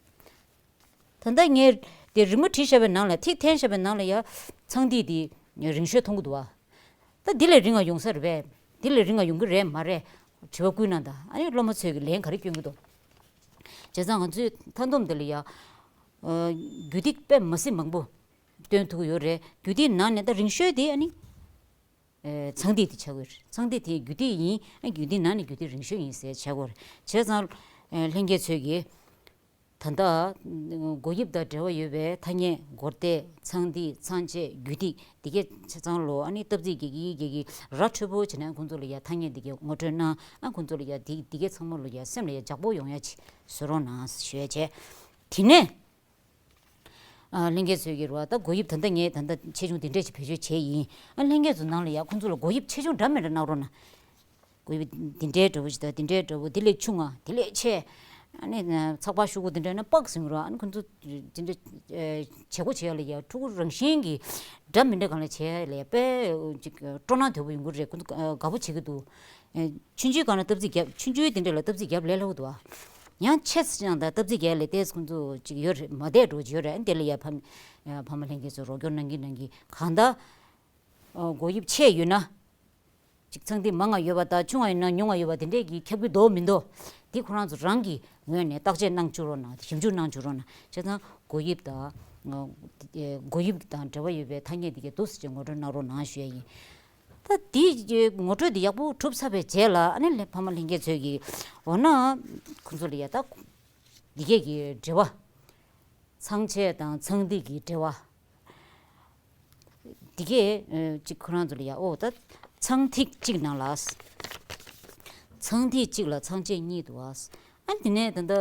ད་ལྟ་ངས་དེ་རི་མོ་བྲིས་བཞག་པའི་ནང་ལ་ཐིག་འཐེན་བཞག་པའི་ནང་ལ་ཡ། ཚངས་ཐིག་དེ་རིང་ཤོས་མཐོང་གི་འདུག་བ། ད་འདི་ལས་རིང་བ་ཡོང་ས་རེད་པས། འདི་ལས་རིང་བ་ཡོང་གི་རེད་མ་རེད། དྲི་བ་བསྐུལ་གནང་དང་ཨ་ནི་སློབ་མ་ཚོས་ཀྱི་ལན་ག་རེ་སྐྱོན་གྱི་འདུག་བྱས་ཙང་ང་ཚོའི་མཐའ་སྡོམ་འདི་ལ་ཡ། རྒྱུ་ཐིག་དཔེ་མ་སྲིད་མང་པོ་སྟོན་ཐུབ་ཀྱི་ཡོད་རེད། རྒྱུ་ཐིག་ནང་ནས་ད་རིང་ཤོས་དེ་ཨ་ནི། ཚངས་ཐིག་དེ་ཆགས་ཀྱི་ཡོད་རེད། ཚངས་ཐིག་དེ་རྒྱུ་ཐིག་ཡིན། རྒྱུ་ཐིག་ནང་ནས་རྒྱུ་ཐིག་རིང་ཤོས་ཡིན་ཟེར་ཆགས་ཀྱི་ཡོད་རེད། བྱས་ཙང་ལྷན་རྒྱས་ཚོས་ཀྱིས་ད་ལྟ་མགོ་དབྱིབས་དང་འབྲེལ་བ་ཡོད་པའི་ཐ་སྙད་སྒོར་མཐའ་ཚངས་ཐིག་ཚངས་ཆེན་རྒྱུ་ཐིག་འདི་གའི་ཆ་ཚང་ལོ་ཨ་ནི་སྟབས་ཚིག་རྒྱག་གི་རྒྱག་གི་ར་འཕྲོད་པོ་བྱས་ནས་ཁོང་ཚོ་ལ་ཡ་ཐ་སྙད་འདི་གའི་ངོ་སྤྲོད་གནང་། ཨ་ཁོང་ཚོ་ལ་ཡ་འདི་འདི་གའི་ཚང་མ་ལ་ཡ་སེམས་ལ་ཡ་འཇགས་པོ་ཡོང་ཡ་ཅིག་བཟོ་རོགས་གནང་ཞུ་ཡ་བྱས། དེ་ནས། ལྷན་རྒྱས་ཚོས་ཀྱི་རེད་བ། ད་མགོ་དབྱིབས་ད་ལྟ་ངས་ད་ལྟ་ཆེ་ཆུང་དེ་འདྲས་ཅིག་བེད་སྤྱོད་བྱས་ཡིན། ཨ་ལྷན་རྒྱས་ཚོ་ནང་ལ་ཡ་ཁོང་ཚོ་ལ་མགོ་དབྱིབས་ཆེ་ཆུང་འདྲ་མི་འདྲ་གནང་རོགས་གནང་། མགོ་དབྱིབས་འདི་འདྲའི་འདྲ་བོ་ཞིག་དང་འདི་འདྲའི་འདྲ་བོ་འདི་ལས་ཆུང་ང་འདི་ལས་ཆེ། ཨ་ནི་ཚགས་པར་ཤོག་གུ་འདི་འདྲ་ན་པགས་ཟིན་རོགས། ཨ་ནི་ཁོང་ཚོ་འདི་འདྲ་བྱེད་སྒོ་བྱེད་ཡ་ལ་ཡ་ཕྲུ་གུ་རང་བཞིན་གྱི་འདྲ་མི་འདྲ་གང་ལ་བྱེད་ཡ་ལ་ཡ་དཔེ་ཅིག་སྤྲོ་སྣང་དོད་པོ་ཡོང་གི་རེད། ཁོང་ཚོ་དགའ་པོ་བྱེད་ཀྱི་འདུག་ཆུང་ཆུང་སྒང་ལ་སྟབས་ཚིག་རྒྱབ། ཆུང་ཆུང་དེ་འདྲ་ལ་སྟབས་ཚིག་རྒྱབ་ལས་སླ་པོ་འདུག་ཨ། ཡང་ཆེ་ཙང་ད་སྟབས་ཚིག་རྒྱབ་ལས་ཏོག་ཙམ་ཁོང་ཚོ་ཅིག་ཡོད་རེད། མ་བསྡད་འགྲོ་ཅིག་ཡོད་རེད། ཨ་ནི་དེ་ལ་ཡ་ཕ་མ་ཕ་མ་ལྷན་རྒྱས་ཚོས་རོགས་སྐྱོར་གནང་གིན་གནང་གིན། གང་ལྟར་མགོ་དབྱིབས་ཆེ་ཡོད་ན་ཅིག་ཚངས་ཐིག་མང་ང་ཡོད་པ་དང་ཆུང་ང་ཡོད་ན་ཉུང་ང་ཡོད་པ་དེ་འདྲས་ཀྱིས་ཁྱབ་ཀྱི་འདུག་མི་འདུག་འདི་ཁོ་རང་ཚོ་རང་གི་ངོས་ནས་བརྟག་དཔྱད་གནང་བཅུག་རོགས་གནང་། ཞིབ་འཇུག་གནང་བཅུག་རོགས་གནང་། བྱས་ཙང་སྒོ་དབྱིབས་དང་། སྒོ་དབྱིབས་དང་འབྲེལ་བ་ཡོད་པའི་ཐ་སྙད་འདི་གའི་འདུག་སེ་ཅིག་ངོ་སྤྲོད་གནང་རོགས་གནང་ཞུ་ཡ་ཡིན། ད་འདི་ངོ་སྤྲོད་འདི་ཡག་པོ་གྲུབ་ཚར་བའི་རྗེས་ལ། ཨ་ནི་ལྷན་ཕ་མ་ལྷན་རྒྱས་ཚོས་ཀྱིས་འོ་ན་ཁོང་ཚོ་ལ་ཡ་ད་འདི་གས་ཀྱི་འབྲེལ་བ། ཚངས་ཆད་དང་ཚངས་ཐིག་གི་འབྲེལ་བ། འདི་གས་ཅིག་ཁོ་རང་ཚོ་ལ་ཡ། ཨོ་ད་ཚངས་ཐིག་གཅིག་ནང་ལ། ཚངས་ཐིག་གཅིག་ལ་ཚངས་ཆད་གཉིས་འདུག་ཨ། ཨ་དེ་ནས་ད་ལྟ་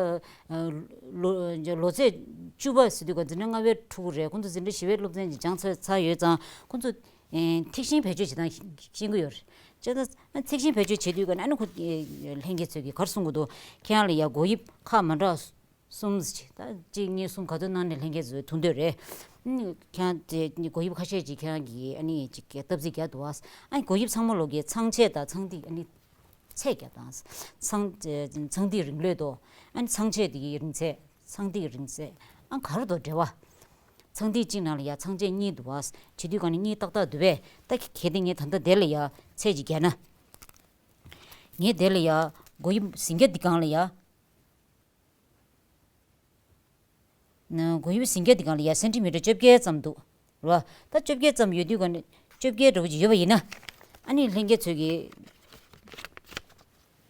ལོ་ལོ་ཚད་བཅུ་པ་ཟེར་དུས་ག་འཛིན་གྲྭ་ལྔ་པའི་ཕྲུ་གུ་རེད། ཁོང་ཚོ་འཛིན་གྲྭ་བཞི་པའི་སློབ་ཚན་ཅིག་སྦྱངས་ཚར་ཚར་ཡོད་ཙང་། ཁོང་ཚོ་ཐིག་ཤིང་བེད་སྤྱོད་བྱེད་སྟངས་ཤེས་ཀྱི་ཡོད་རེད། བྱས་ཙང་ཐིག་ཤིང་བེད་སྤྱོད་བྱེད་དུས་ག་ནས་ཨ་ནི་ཁོ་ལྷན་རྒྱས་ཚོས་ཀྱིས་ག་རེ་གསུང་གི་འདུག་ཁྱེད་རང་ལ་ཡ་སྒོ་དབྱིབས་ཁག་མ་འདྲ་གསུམ་ཅིག་ད་གཅིག་གཉིས་གསུམ་ག་ཚོད་གནང་ནས་ལྷན་རྒྱས་ཚོས་ཐུག་འདོད་རེད། ཁྱེད་རང་དེ་སྒོ་དབྱིབས་ཁ་ཤས་ཅིག་ཁྱེད་རང་གིས་ཨ་ནི་ཅིག་སྟབས་གཟིགས་རྒྱག་འདུག་ཨ། ཨ་ནི་སྒོ་དབྱིབས་ཚང་མ་ལོག་གི་ཚངས་ཆད་དང་ཚངས་ཐིག་ཨ་ནི་ཚད་རྒྱབ་དང་། ཚངས་ཚངས་ཐིག་རིང་ལོས་དོ། ཨ་ནི་ཚངས་ཆད་དེ་གི་རིང་ཚད། ཚངས་ཐིག་རིང་ཚད། ཨ་ག་རེ་དོ་འབྲེལ་བ། ཚངས་ཐིག་གཅིག་ནང་ལ་ཡ་ཚངས་ཆད་གཉིས་འདུག་ཨ། བྱེད་དུས་ག་ནས་གཉིས་ཏག་ཏག་འདུག་པས། ད་གལ་ཏེ་ངས་ད་ལྟ་དེ་ལ་ཡ་ཚད་ཅིག་རྒྱག་ན། ངས་དེ་ལ་ཡ་སྒོ་དབྱིབས་ཟིང་སྐྱ་འདི་སྒང་ལ་ཡ། སྒོ་དབྱིབས་ཟིང་སྐྱ་འདི་སྒང་ལ་ཡ་སེན་ཊི་མི་ཊར་བཅོ་བརྒྱད་ཙམ་འདུག་རེད་བ། ད་བཅོ་བརྒྱད་ཙམ་ཡོད་དུས་ག་ནས་བཅོ་བརྒྱད་འདྲ་བོ་ཅིག་ཡོད་པ་ཡིན་ན། ཨ་ནི་ལྷན་རྒྱས་ཚོས་ཀྱིས་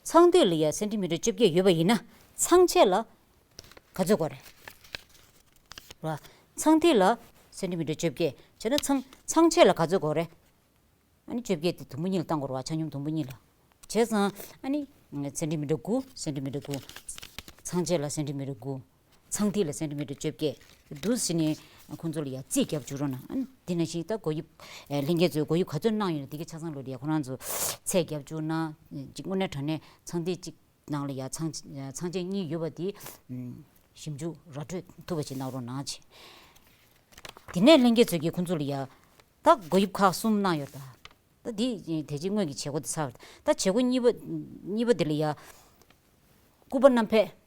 ཚངས་ཐིག་ལ་ཡ་སེན་ཊི་མི་ཊར་བཅོ་བརྒྱད་ཡོད་པ་ཡིན་ན། ཚངས་ཆད་ལ་ག་ཚོད་དགོས་རེད། རེད་བ། ཚངས་ཐིག་ལ་སེན་ཊི་མི་ཊར་བཅོ་བརྒྱད་བྱས་ན། ཚངས་ཚངས་ཆད་ལ་ག་ཚོད་དགོས་རེད། ཨ་ནི་བཅོ་བརྒྱད་དེ་དུམ་བུ་གཉིས་ལ་བཏང་དགོས་རེད་བ། ཆ་སྙོམས་དུམ་བུ་གཉིས་ལ། བྱས་ཙང་ཨ་ནི་སེན་ཊི་མི་ཊར་དགུ། སེན་ཊི་མི་ཊར་དགུ། ཚངས་ཆད་ལ་སེན་ཊི་མི་ཊར་དགུ། ཚངས་ཐིག་ལ་སེན་ཊི་མི་ཊར་བཅོ་བརྒྱད། འདུག་སེ་ནས་ཁོང་ཚོ་ལ་ཡ་རྩིས་རྒྱབ་བཅུག་རོགས་གནང་། ཨ་ནི་དེ་ནང་བཞིན་ད་སྒོ་དབྱིབས། ལྷན་རྒྱས་ཚོས་སྒོ་དབྱིབས་ག་ཚོད་གནང་ཡོད་ན་དེ་གའི་ཆ་ཚང་ལོ་ལ་ཡ་ཁོ་རང་ཚོ་ཚད་རྒྱབ་བཅུག་ན། ཅིག་དངོས་གནས་དྲང་གནས་ཚངས་ཐིག་གཅིག་ནང་ལ་ཡ་ཚངས་ཚངས་ཆད་གཉིས་ཡོད་པ་དེ་ཞིབ་འཇུག་ར་སྤྲོད་ཐུབ་པ་ཞིག་གནང་རོགས་གནང་བྱས། དེ་ནས་ལྷན་རྒྱས་ཚོས་ཀྱིས་ཁོང་ཚོ་ལ་ཡ་ད་སྒོ་དབྱིབས་ཁག་གསུམ་གནང་ཡོད་ད། ད་འདི་དེ་རྗེས་སྔོན་གྱི་བྱེད་སྒོ་དེ་ཚར་བ་རེད། ད་བྱེད་སྒོ་གཉིས་པ་གཉིས་པ་དེ་ལ་ཡ་སྐུད་པ་བསྣམས་ཕེབས།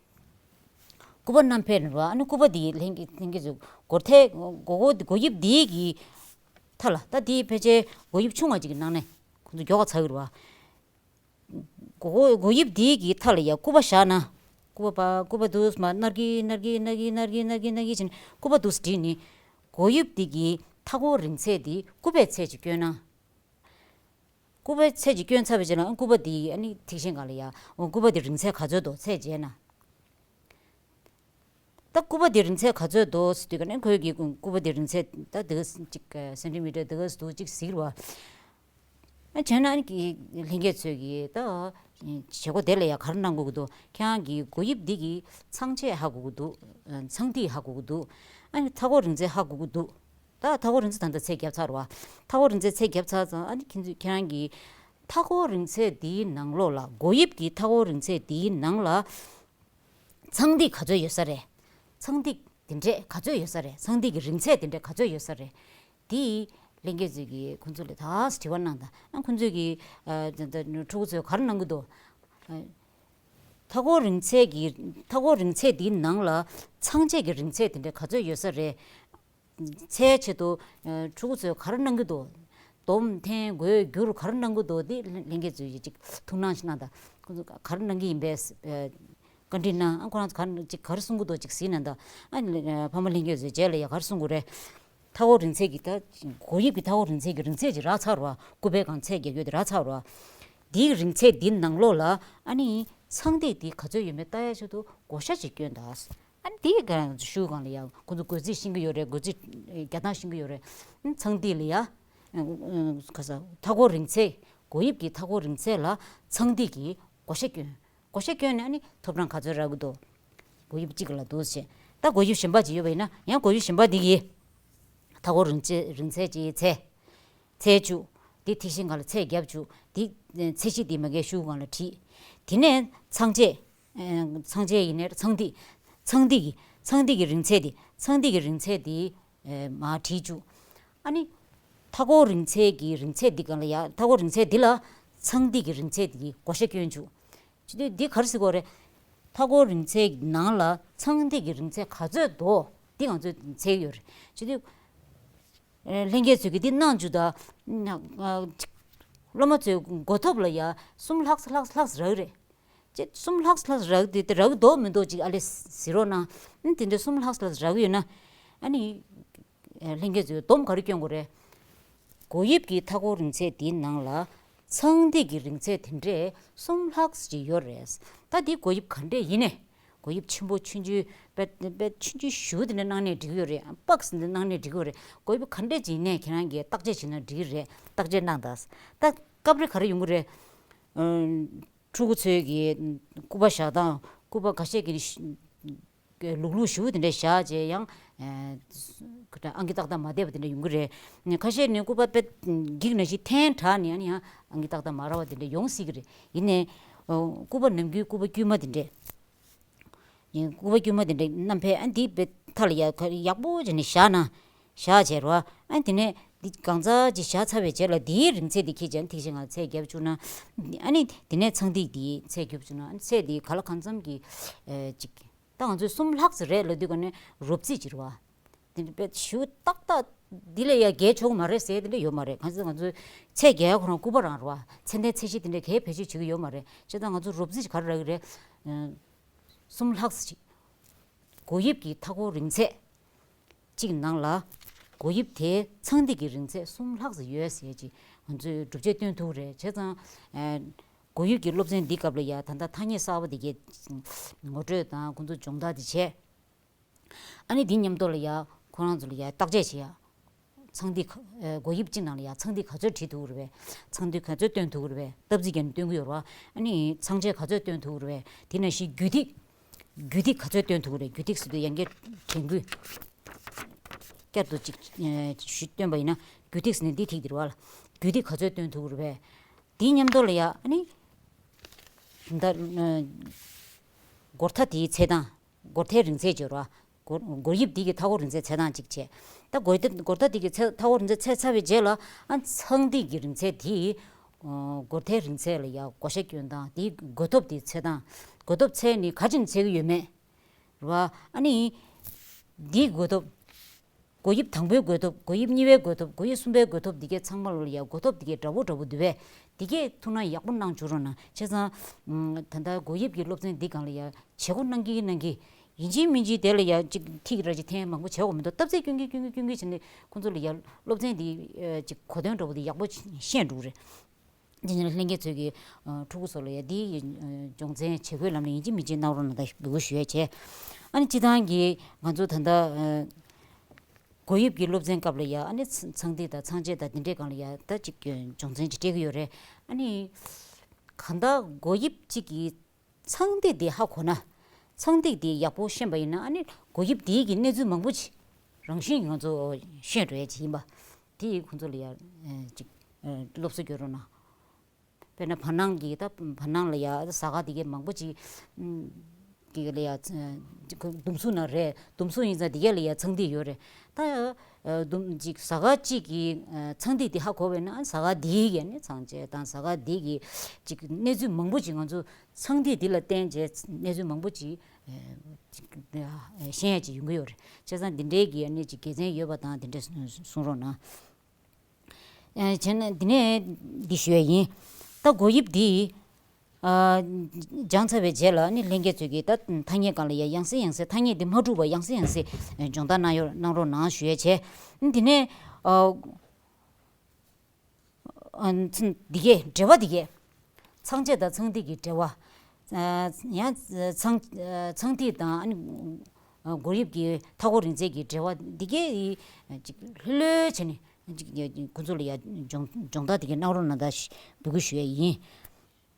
སྐུད་པ་བསྣམས་ཕེབས་རེད་བ། ཨ་ནི་སྐུད་པ་དེ་ལྷན་རྒྱས་ལྷན་རྒྱས་ཚོས་སྒོ་ཐེ་སྒོ་སྒོ་སྒོ་དབྱིབས་དེ་གི་མཐའ་ལ། ད་དེ་ཕལ་ཆེར་སྒོ་དབྱིབས་ཆུང་བ་ཅིག་གི་ནང་ནས་ཁོང་ཚོ་མགྱོགས་པ་ཚར་གི་རེད་བ། སྒོ་སྒོ་དབྱིབས་དེ་གི་མཐའ་ལ་ཡ་སྐུད་པ་བཞག་ན། སྐུད་པ་པ་སྐུད་པ་འདུག་སེ་མར་ནར་གི་ནར་གི་ནར་གི་ནར་གི་ནར་གི་ནར་གི་ནར་གི་བྱས་ནས་སྐུད་པ་འདུག་སེ་བསྒྲིགས་ནས། སྒོ་དབྱིབས་དེ་གི་མཐའ་འཁོར་རིང་ཚད་དེ་སྐུད་པས་ཚད་ཅིག་བསྐྱོན་ན། སྐུད་པའི་ཚད་ཅིག་བསྐྱོན་ཚར་བའི་རྗེས་ལ་སྐུད་པ་དེ་ཨ་ནི་ཐིག་ཤིང་སྒང་ལ་ཡ། འོ་སྐུད་པ་དེ་རིང་ཚད་ག་ཚོད་འདུག་ཚད་བྱས་ན། ད་སྐུད་པ་དེ་རིང་ཚད་ག་ཚོད་འདུག་ཟེར་དུས་ཀ་ནས་ཁོས་ཀྱི་སྐུད་པ་དེ་རིང་ཚད་ད་འདི་ག་ཅིག་སེན་ཊི་མི་ཊར་འདི་ག་འདུག་ཅིག་ཟེར་བ། ཨ་བྱས་ན་ཨ་ནི་ལྷན་རྒྱས་ཚོས་ཀྱིས་ད་བྱེད་སྒོ་དེ་ལ་ཡ་ག་རེ་གནང་དགོས་ཀྱི་འདུག་ཁྱེད་རང་གི་སྒོ་དབྱིབས་འདི་གི་ཚངས་ཆད་ཧ་གོ་གི་འདུག་ཚངས་ཐིག་ཧ་གོ་གི་འདུག་ཨ་ནི་མཐའ་འཁོར་རིང་ཚད་ཧ་གོ་གི་འདུག་ད་མཐའ་འཁོར་རིང་ཚད་ད་ལྟ་ཚད་བརྒྱབ་ཚར་བ། མཐའ་འཁོར་རིང་ཚད་ཚད་བརྒྱབ་ཚར་ཙང་ཨ་ནི་ཁྱེད་ཚོས་ཁྱེད་རང་གི་མཐའ་འཁོར་རིང་ཚད་འདིའི་ནང་ལོགས་ལ། སྒོ་དབྱིབས་ཀྱི་མཐའ་འཁོར་རིང་ཚད་འདིའི་ནང་ལ་ཚངས་ཐིག་ག་ཚོད་ཡོད་ས་རེད། ཚངས་ཐིག་འདི་འདྲས་ག་ཚོད་ཡོད་ས་རེད། ཚངས་ཐིག་གི་རིང་ཚད་འདི་འདྲས་ག་ཚོད་ཡོད་ས་རེད། དེ་ལྷན་རྒྱས་ཚོས་ཀྱིས་ཁོང་ཚོ་ལ་ད་དྲི་བ་གནང་དང་། ཨ་ཁོང་ཚོས་ཀྱིས་ཨ་ད་ད་ཕྲུ་གུ་ཚོས་ག་རེ་གནང་གི་འདུག་ཨ་མཐའ་འཁོར་རིང་ཚད་ཀྱི་མཐའ་འཁོར་རིང་ཚད་འདིའི་ནང་ལ་ཚངས་ཆད་ཀྱི་རིང་ཚད་དེ་འདྲ་ག་ཚོད་ཡོད་ས་རེད། ཚད་ཆེད་དུ་ཨ་ཕྲུ་གུ་ཚོས་ག་རེ་གནང་གི་འདུག་སྡོམ་འཐེན་འགོད་བསྒྱུར་ག་རེ་གནང་གི་འདུག་དེ་ལྷན་རྒྱས་ཚོས་ཅིག་ཐུགས་སྣང་ཞིག་གནང་དང་། ཁོང་ཚོ་ག་རེ་གནང་གི་ཡིན་པས་ཨ་བཀའ་འདྲི་གནང་། ཨ་ཁོ་རང་ཚོ་ག་རེ་ཅིག་ག་རེ་གསུང་གི་འདུག་ཅིག་གཟིགས་གནང་དང་། ཨ་ཕ་མ་ལྷན་རྒྱས་ཚོས་རྗེས་ལ་ཡ་ག་རེ་གསུང་དགོས་རེད། མཐའ་འཁོར་རིང་ཚད་ཀྱི་ད་སྒོ་དབྱིབས་ཀྱི་མཐའ་འཁོར་རིང་ཚད་ཀྱི་རིང་ཚད་ཅིག་རག་ཚར་བ། སྐུད་པའི་སྒང་ཚད་བརྒྱབ་ཡོད་དེ་རག་ཚར་བ། འདིའི་རིང་ཚད་འདི་ནང་ལོགས་ལ་ཨ་ནི་ཚངས་ཐིག་འདི་ག་ཚོད་ཡོད་མེད་ལྟ་ཡ་ཆེད་དུ་བགོ་བཤའ་ཅིག་བསྐྱོན་དང་། ཨ་ནི་འདིའི་སྒང་ཤུ་སྒང་ལ་ཡ་ཁོང་ཚོ་བགོ་རྩིས་ཤེས་ཀྱི་ཡོད་རེད། བགོ་རྩིས་རྒྱག་སྟངས་ཤེས་ཀྱི་ཡོད་རེད། ཚངས་ཐིག་ལ་ཡ་ག་ས་མཐའ་འཁོར་རིང་ཚད། སྒོ་དབྱིབས་ཀྱི་མཐའ་འཁོར་རིང་ཚད་ལ་ཚངས་ཐིག་གི་བགོ་བཤའ་བསྐྱོན། བགོ་བཤའ་བསྐྱོན་ནས་ཨ་ནི་ཐོབ་གྲངས་ག་ཚོད་རག་གི་འདུག་སྒོ་དབྱིབས་གཅིག་ལ་འདུག་ཟེར། ད་སྒོ་དབྱིབས་གཞན་པ་ཅིག་ཡོད་པ་ཡིན་ན་ཡང་སྒོ་དབྱིབས་གཞན་པ་འདི་གི་མཐའ་འཁོར་རིང་ཚད་རིང་ཚད་ཅིག་ཚད། ཚད་བཅུག་འདི་ཐིག་ཤིང་སྒང་ལ་ཚད་བརྒྱབ་བཅུག་འདི་ཚད་གཞི་འདི་མ་གའི་ཤུ་སྒང་ལ་བྲིས། དེ་ནས་ཚངས་ཆད། ཚངས་ཆད་ཡིན་ནའི་ཚངས་ཐིག་ཚངས་ཐིག་གི་ཚངས་ཐིག་གི་རིང་ཚད་འདི་ཚངས་ཐིག་གི་རིང་ཚད་འདི་མར་བྲིས་བཅུག་ཨ་ནི་མཐའ་འཁོར་རིང་ཚད་ཀྱི་རིང་ཚད་འདི་སྒང་ལ་ཡ། མཐའ་འཁོར་རིང་ཚད་འདི་ལ་ཚངས་ཐིག་གི་རིང་ཚད་འདི་གི་བགོ་བཤའ་བསྐྱོན་བཅུག་བྱེད་དུས་འདི་ག་རེ་ཟེར་དགོས་རེད། མཐའ་འཁོར་རིང་ཚད་ནང་ལ་ཚངས་ཐིག་གི་རིང་ཚད་ག་ཚོད་འདུག་འདི་ང་ཚོས་འཚོལ་གྱི་ཡོད་རེད། བྱེད་དུས་ལྷན་རྒྱས་ཚོས་ཀྱིས་འདི་གནང་བཅུག་ད། སློབ་མ་ཚོའི་མགོ་ཐོག་ལ་ཡ་གསུམ་ལྷག་ཙམ་ལྷག་ཙམ་ལྷག་ཙམ་རག་གི་རེད། ཅེས་གསུམ་ལྷག་ལྷག་རག་དེ་དེ་རག་འདུག་མི་འདུག་ཅིག་ཨ་ལེ་ཟེར་རོགས་གནང་། ཨ་ནི་དེ་འདྲའི་གསུམ་ལྷག་ལྷག་རག་ཡོད་ན། ཨ་ནི་ལྷན་རྒྱས་ཚོས་སྡོམ་ག་རེ་སྐྱོན་དགོས་རེད། བགོ་དབྱིབས་ཀྱི་མཐའ་འཁོར་རིང་ཚད་དེའི་ནང་ལ་ཚངས་ཐིག་གི་རིང་ཚད་དེ་འདྲས་གསུམ་ལྷག་ཅིག་ཡོད་རེད། ད་དེ་བགོ་དབྱིབས་ག་འདྲས་ཡིན་ནའི། བགོ་དབྱིབས་ཆེན་པོ་ཆུང་ཆུང་དཔེ་དཔེ་ཆུང་ཆུང་ཞུ་དེ་འདྲ་གནང་ནས་འགྲིག་གི་ཡོད་རེད། པགས་འདི་གནང་ནས་འགྲིག་གི་ཡོད་རེད། བགོ་དབྱིབས་ག་འདྲས་ཅིག་ཡིན་ནའི་ཁྱེད་རང་གིས་བརྟག་དཔྱད་བྱས་ན་འགྲིག་གི་རེད། བརྟག་དཔྱད་གནང་དང་། ད་སྐབས་རེ་ག་རེ་ཡོང་གི་རེད། ཕྲུ་གུ་ཚོའི་གི་སྐུད་པ་བཞག་སྟངས། སྐུད་པ་ཁ་ཤས་ཀྱི་ལུག་ལུག་ཞུ་དེ་འདྲ་བཞག་བྱས་ཡང་ཨང་ཀི་ཏག་ཏག་མ་བསྡད་པ་དེ་འདྲ་ཡོང་གི་རེད། ཁ་ཤས་ནི་སྐུད་པ་དཔེ་འགྱིག་ནང་བཞིན་འཐེན་དྲགས་ནས་ཨ་ནི་ཡང་ཨང་ཀི་ཏག་ཏག་མ་རག་པ་དེ་འདྲ་ཡོང་སྲིད་ཀྱི་རེད། ཡིན་ནའི་སྐུད་པ་ནམ་རྒྱུན་སྐུད་པ་དཀྱུས་མ་དེ་འདྲས། སྐུད་པ་དཀྱུས་མ་དེ་འདྲས་བསྣམས་ཕེབས། ཨ་འདི་དཔེ་མཐའ་ལ་ཡག་ཡག་པོ་བྱས་ནས་བཞག་ན། བཞག་བྱས་རོ། ཨ་དེ་ནས་འདི་གང་ཙག་ཅིག་བཞག་ཚར་བའི་རྗེས་ལ་འདིའི་རིང་ཚད་འདི་ཁྱེད་ཀྱང་ཐིག་ཤིང་ང་ཚད་བརྒྱབ་བཅུག་ན། ཨ་ནི་དེ་ནས་ཚངས་ཐིག་འདིའི་ཚད་བརྒྱབ་བཅུག་ན། ཨ་ནི་ཚད་འདི་ག་ལ་གང་འཚམ་གྱི་ཨེ་ཅིག་ད་ང་ཚོས་གསུམ་ལྷག་ཙམ་རེད་ལབ་དུས་ག་ནས་རོབ་རྩིས་ཅིག་རེད་བ། དེ་འདྲ་དཔེ་ཞུ་ཏག་ཏག་འདི་ལས་ཡ་བརྒལ་ཆོག་གི་མ་རེད་ཟེར་དེ་འདྲ་ཡོད་མ་རེད། གང་ཟེར་ང་ཚོས་ཚད་བརྒལ་ཡ་ཁོ་རང་སྐུད་པ་རང་རེད་བ། ཚད་ལྡན་ཚད་གཞི་དེ་འདྲ་གས་བེད་སྤྱོད་བྱེད་ཀྱི་ཡོད་མ་རེད། བྱས་ཙང་ང་ཚོ་རོབ་རྩིས་ཅིག་ག་རེ་རག་གི་རེད། གསུམ་ལྷག་ཙམ་ཅིག་བགོ་དབྱིབས་ཀྱི་མཐའ་འཁོར་རིང་ཚད་གཅིག་ནང་ལ་བགོ་དབྱིབས་དེའི་ཚངས་ཐིག་གི་རིང་ཚད་གསུམ་ལྷག་ཙམ་ཡོད་ཟེར་ཅིག་ང་ཚོས་སྒྲུབ་བྱེད་སྟོན་ཐུབ་རེད། བྱས་ཙང་ཨ་བགོ་དབྱིབས་ཀྱི་སློབ་ཚན་འདི་སྐབས་ལ་ཡ་ད་ལྟ་ཐ་སྙད་གསར་པ་འདི་གའི་ངོ་སྤྲོད་དང་ཁོང་ཚོ་སྦྱོང་བརྡར་འདི་བྱས། ཨ་ནི་འདི་མཉམ་དུ་ལ་ཡ་ཁོ་རང་ཚོ་ལ་ཡ་བརྟག་དཔྱད་བྱེད་ཡ། ཚངས་ཐིག་ག་ཨ་བགོ་དབྱིབས་གཅིག་ནང་ལ་ཡ་ཚངས་ཐིག་ག་ཚོད་བྲིས་ཐུབ་ཀྱི་རེད་པས། ཚངས་ཐིག་ག་ཚོད་སྟོན་ཐུབ་ཀྱི་རེད་པས། སྟབས་རྩིས་བརྒྱབ་ནས་སྟོན་གྱི་ཡོད་རེད་པ། ཨ་ནི་ཚངས་ཆད་ག་ཚོད་སྟོན་ཐུབ་ཀྱི་རེད་པས། དེ་ནང་བཞིན་རྒྱུ་ཐིག་རྒྱུ་ཐིག་ག་ཚོད་སྟོན་ཐུབ་ཀྱི་རེད། རྒྱུ་ཐིག་ཟེར་དུས་ཡང་བསྐྱར་དྲན་སྐུལ་བསྐྱར་དུ་ཅིག་ཨ་ཞུ་སྟོན་པ་ཡིན་ན། རྒྱུ་ཐིག་ཟེར་ནས་འདི་ཐིག་འདི་རེད་པ་ལ། རྒྱུ་ཐིག་ག་ཚོད་སྟོན་ཐུབ་ཀྱི་རེད་པས། དེའི་མཉམ་དུ་ལ་ཡ་ཨ་ནི་ད་ཨ་སྒོར་ཐ་དེའི་ཚད་དང་། སྒོར་ཐའི་རིང་ཚད་བརྗོད་རོགས། སྒོར་སྒོར་དབྱིབས་འདི་གི་མཐའ་འཁོར་རིང་ཚད་ཚད་དང་གཅིག་བྱས། ད་སྒོར་ཐ་སྒོར་ཐ་འདི་གི་ཚད་མཐའ་འཁོར་རིང་ཚད་ཚད་ཚར་བའི་རྗེས་ལ། ཨ་ཚངས་ཐིག་གི་རིང་ཚད་དེ་ཨ་སྒོར་ཐའི་རིང་ཚད་ལ་ཡ་བགོ་བཤའ་སྐྱོན་སྟངས། དེའི་བགོ་ཐོབ་དེ་ཚད་དང་། བགོ་ཐོབ་ཚད་ནི་ག་ཅིག་ཚད་ཀྱི་ཡོད་མེད་རེད་པ། ཨ་ནི་འདིའི་བགོ་ཐོབ། བགོ་དབྱིབས་དང་པོའི་བགོ་ཐོབ། བགོ་དབྱིབས་གཉིས་པའི་བགོ་ཐོབ། བགོ་དབྱིབས་གསུམ་པའི་བགོ་ཐོབ། འདི་གའི་ཚང་མ་ལོ་ལ་ཡ་བགོ་ཐོབ་འདི་གའི་འདྲ་པོ་འདྲ་པོ་འདུག་པས། འདི་གས་ཐུགས་སྣང་ཡག་པོ་གནང་བཅུག་རོགས་གནང་། བྱས་ཙང་ཨ་ད་ལྟ་བགོ་དབྱིབས་ཀྱི་སློབ་ཚན་འདི་སྒང་ལ་ཡ་བྱེད་སྒོ་གནང་གི་གནང་གི། ཡིན་གཅིག་མིན་གཅིག་དེ་ལ་ཡ་ཅིག་ཐིག་ར་ཅིག་འཐེན་མང་པོ་བྱེད་དགོས་མི་འདུག་སྟབས་ཚེ་སྐྱོན་གི་སྐྱོན་གི་སྐྱོན་གི་བྱས་ནས་ཁོང་ཚོ་ལ་ཡ་སློབ་ཚན་འདི་ཨ་ཅིག་གོ་དོན་འདྲ་པོ་འདི་ཡག་པོ་ཤེས་འགྲོ་གི་རེད། དེ་ནས་ལྷན་རྒྱས་ཚོས་ཀྱི་ཨ་ཕྲུ་གུ་ཚོ་ལ་ཡ་འདི་ཨ་སྦྱོང་ཚན་བྱེད་སྒོའི་ལམ་ནས་ཡིན་གཅིག་མིན་གཅིག་གནང་རོགས་གནང་ད་འབོད་སྐུལ་ཞུ་ཡས་བྱས། ཨ་ནི་སྤྱི་བཏང་གི་ང་ཚོ་ད་ལྟ་ཨ་བགོ་དབྱིབས་ཀྱི་སློབ་ཚན་སྐབས་ལ་ཡ་ཨ་ནི་ཚ་ཚངས་ཐིག་དང་ཚངས་ཆད་དང་དེ་འདྲའི་སྒང་ལ་ཡ་ད་ཅིག་སྦྱོང་ཚན་ཅིག་སྤྲད་ཀྱི་ཡོད་རེད། ཨ་ནི་གང་ལྟར་བགོ་དབྱིབས་གཅིག་གི་ཚངས་ཐིག་དེ་ཧ་གོ་ན། ཚངས་ཐིག་དེ་ཡག་པོ་ཤེས་པ་ཡིན་ན། ཨ་ནི་བགོ་དབྱིབས་དེའི་གི་གནས་ཚུལ་མང་པོ་ཅིག་རང་བཞིན་གྱིས་ང་ཚོ་ཤེས་འགྲོ་ཡ་ཅིག་ཡིན་པ། དེ་ཡིས་ཁོང་ཚོ་ལ་ཡ་ཨ་ཅིག་ཨ་སློབ་གསོ་སྐྱོན་རོགས་གནང་། དཔེར་ན་བར་སྣང་གི་ད་བར་སྣང་ལ་ཡ་ཟ་ཁང་དེ་གའི་མང་པོ་ཅིག་ཨམ་གི་ལ་ཡ་ཨ་ཁོ་ཟླུམ་གཟུགས་ནང་རེད། ཟླུམ་གཟུགས་ཡིན་ཙང་དེ་གའི་ལ་ཡ་ཚངས་ཐིག་ཡོད་རེད། ད་ཨ་ཟླུམ་ཅིག་ཟ་ཁང་གཅིག་གི་ཨ་ཚངས་ཐིག་དེ་ཧ་གོ་བས་ན། ཨ་ཟ་ཁང་དེའི་གི་ནི་ཚངས་ཆད་དང་ཟ་ཁང་དེའི་གི་ཅིག་གནས་ཚུལ་མང་པོ་ཅིག་ང་ཚོ་ཚངས་ཐིག་འདི་ལ་བརྟེན་བྱས་གནས་ཚུལ་མང་པོ་ཅིག་ཨ་ཅིག་ཨ་ཤེས་ཡ་ཅིག་ཡོང་གི་ཡོད་རེད། བྱས་ཙང་འདི་འདྲའི་གི་ཨ་ནི་ཅིག་དགེ་མཚན་ཡོད་པ་དང་དེ་འདྲ་གསུང་རོགས་གནང་། ཨ་བྱས་ན་འདི་ནས་འདི་ཞུ་ཡ་ཡིན། ད་བགོ་དབྱིབས་འདི་ཨ་སྦྱངས་ཚར་བའི་རྗེས་ལ་ནི་ལྷན་རྒྱས་ཚོས་ཀྱིས་ད་ཐ་སྙད་སྒང་ལ་ཡ་ཡང་སེ་ཡང་སེ་ཐ་སྙད་འདི་མ་གྲུབ་པ་ཡང་སེ་ཡང་སེ་སྦྱོང་བརྡར་གནང་ཡོད་གནང་རོགས་གནང་ཞུ་ཡ་བྱས། འདི་ནས་ཨ་ཨ་འདི་གས་འབྲེལ་བ་འདི་གས། ཚངས་ཆད་དང་ཚངས་ཐིག་གི་འབྲེལ་བ། ཨ་ཡང་ཚངས་ཚངས་ཐིག་དང་ཨ་ནི་ཨ་བགོ་དབྱིབས་ཀྱི་མཐའ་འཁོར་རིང་ཚད་ཀྱི་འབྲེལ་བ་འདི་གས་ཅིག་ལྷོད་ལྷོད་བྱས་ནས་ཅིག་ཁོ་ཚོ་ལ་ཡ་སྦྱོང་སྦྱོང་བརྡར་འདི་གས་གནང་རོགས་གནང་ད་འབོད་སྐུལ་ཞུ་ཡ་ཡིན།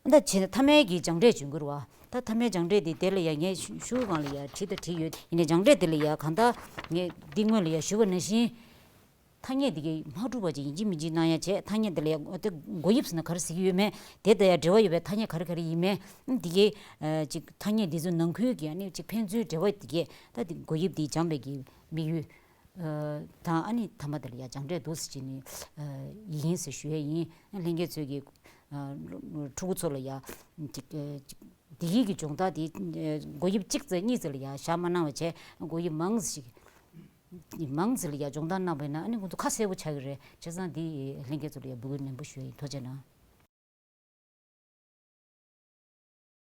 ད་བྱས་ན་མཐའ་མའི་གི་སྦྱངས་འབྲས་འབྱོན་གྱི་རེད་བ། ད་མཐའ་མའི་སྦྱངས་འབྲས་དེ་དེ་ལ་ཡ་ངས་ཤུ་ཤུ་སྒང་ལ་ཡ་བྲིས་ད་བྲིས་ཡོད། ཡིན་ནའི་སྦྱངས་འབྲས་དེ་ལ་ཡ་གང་ལྟར་ངས་འདི་སྔོན་ལ་ཡ་ཞུས་པ་ནང་བཞིན། ཐ་སྙད་འདི་གའི་མ་གྲུབ་པ་ཅིག་ཡིན་གཅིག་མིན་གཅིག་གནང་ཡ་བྱས། ཐ་སྙད་འདི་ལ་ཡ་དེ་བགོ་དབྱིབས་ཟེར་ན་ག་རེ་ཟེར་གྱི་ཡོད་མེད། དེ་དང་ཡ་འབྲེལ་བ་ཡོད་པའི་ཐ་སྙད་ག་རེ་ག་རེ་ཡིན་མེད། འདི་གའི་ཨ་ཅིག་ཐ་སྙད་འདི་ཚོའི་ནང་ཁུལ་གྱི་ཨ་ནི་ཅིག་ཕན་ཚུན་འབྲེལ་བ་འདི་གས། ད་དེ་བགོ་དབྱིབས་འདི་སྦྱངས་པའི་གི་དམིགས་ཡུལ་ཨ་དང་། ཨ་ནི་མཐའ་མ་དེ་ལ་ཡ་སྦྱངས་འབྲས་འདུག་ཟེར་བྱས་ནས་ཨ་ཡིན་ཟེར་ཞུ་ཡ་ཡིན། ལྷན་རྒྱས་ཚོས་ཀྱི་ཨ་ཕྲུ་གུ་ཚོ་ལ་ཡ་ཅིག་ཨ་ཅིག་འདི་གའི་གི་སྦྱོང་བརྡར་འདི་ཨ་བགོ་དབྱིབས་གཅིག་ཙམ་གཉིས་ཙམ་ལ་ཡ་བཞག་མ་གནང་བ་བྱས། བགོ་དབྱིབས་མང་ཙམ་ཞིག་མང་ཙམ་ལ་ཡ་སྦྱོང་བརྡར་གནང་བས་ན། ཨ་ནི་ཁོང་ཚོ་ཁ་གསལ་པོ་ཆགས་ཀྱི་རེད། བྱས་ཙང་འདི་ལྷན་རྒྱས་ཚོ་ལ་ཡ་འབོད་སྐུལ་ནན་པོ་ཞུ་ཡ་ཡིན། ཐུགས་རྗེ་གནང་།